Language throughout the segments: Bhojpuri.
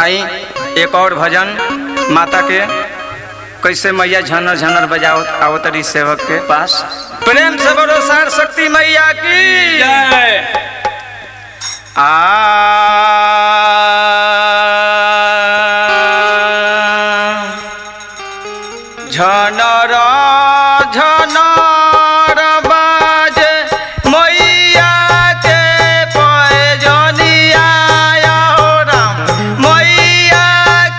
आई एक और भजन माता के कैसे मैया झनर झनर बजाओ आवतरी सेवक के पास। प्रेम से बोलो सार शक्ति मैया की जय। आ झनर झनर बाजे मैया के पैजनिया हो राम, मैया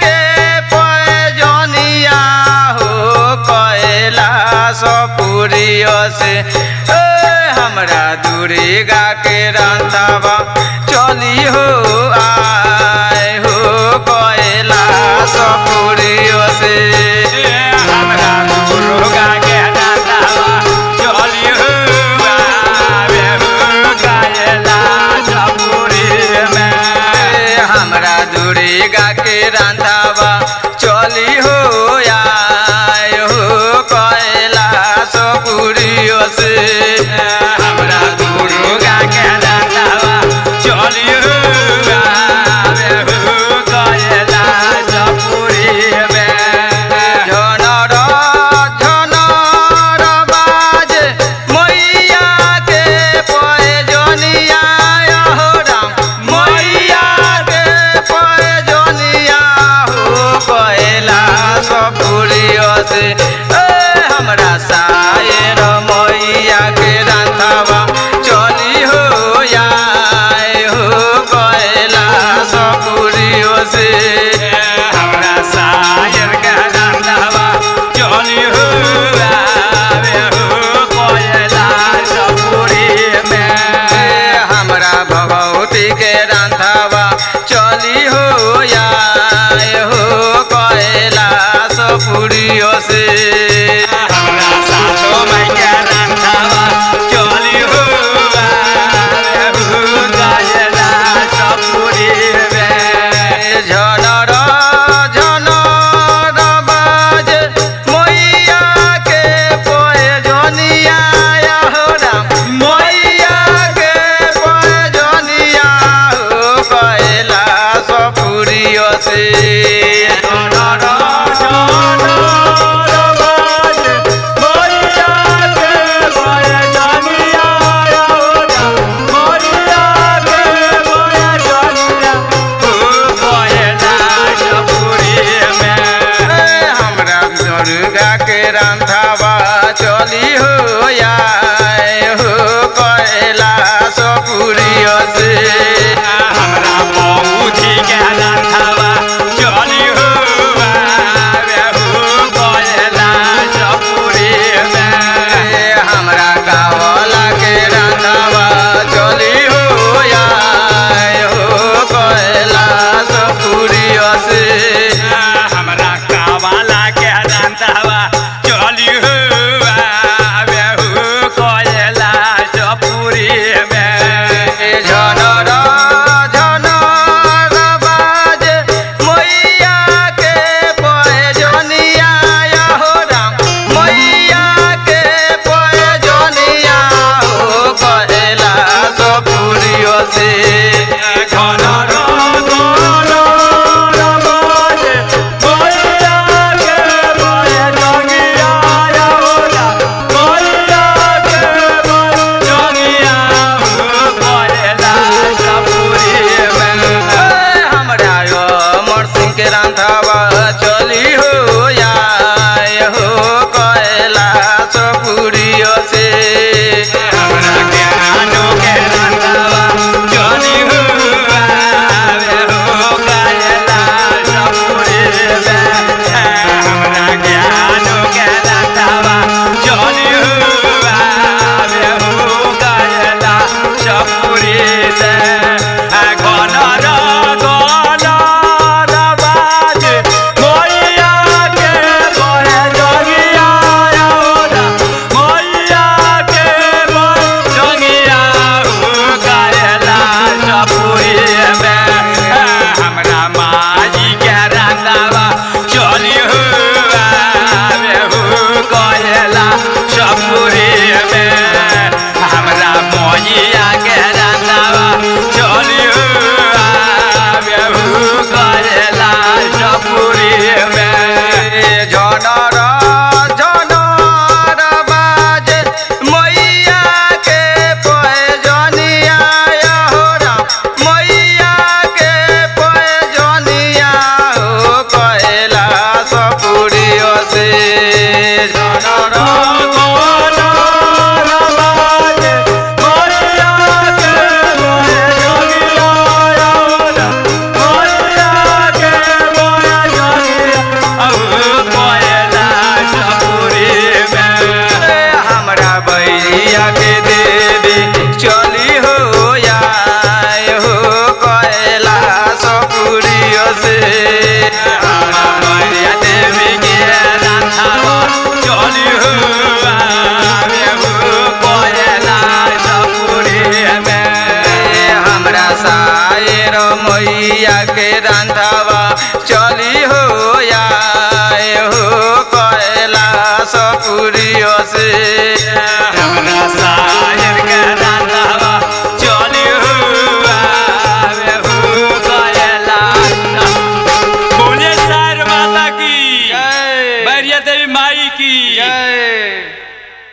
के पैजनिया हो कैलाश पुरियो से ए हमरा दुर्गा के रंधावा चली हो आए हो कैलाश पुरियो से। हमरा दुर्गा के दातावा चली हो आवे हो कैलाश पुरी में। हमरा दुर्गा के रंधावा चली हो आए हो कैलाश पुरियो से। हमरा दुर्गा के दातावा चली हो आवे हो कैलाश पुरी में। झनर झनर बाजे मैया के पैजनिया हो राम, मैया के पैजनिया हो कैलाश पुरियो से। ए हमरा सायर मैया के रंधावा चली हो आए हो कैलाश पुरियो से। हमरा सायर के दातावा चली हो आवे हो कैलाश पुरी में। हमरा भगवती के रंधावा चली हो आए हो कैलाश पुरियो से। हमरा सातो माई के रंधावा चली हो आवे हो कैलाश पुरी में। झनर झनर बाजे मैया के पैजनिया हो राम, मैया के पैजनिया हो कैलाश पुरियो से। झनर झनर बाजे मैया के पैजनिया हो राम, मैया के पैजनिया हो कैलाश पुरी में। हमरा दुर्गा के रंधावा चली हो आए हो कैलाश पुरियो से। हमरा बौजी के रंधावा चली हमरा मैया देवी के रथवा चली हो आवे हो कैलाशपुरी में। हमरा सायर मैया के रंधावा चली हो आए हो कैलाशपुरी से।